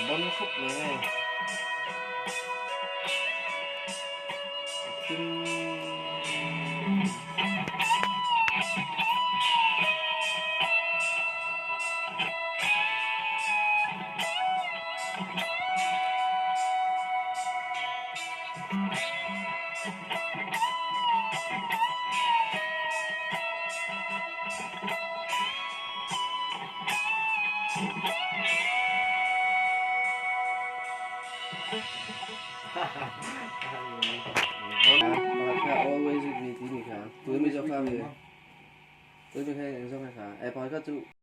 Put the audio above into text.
Bon khawp mai hei. A thim Pakhat kha always with me timi kha tuni mi zawk kha mi tuni mi kha eng zawk kha e pakhat kha chu.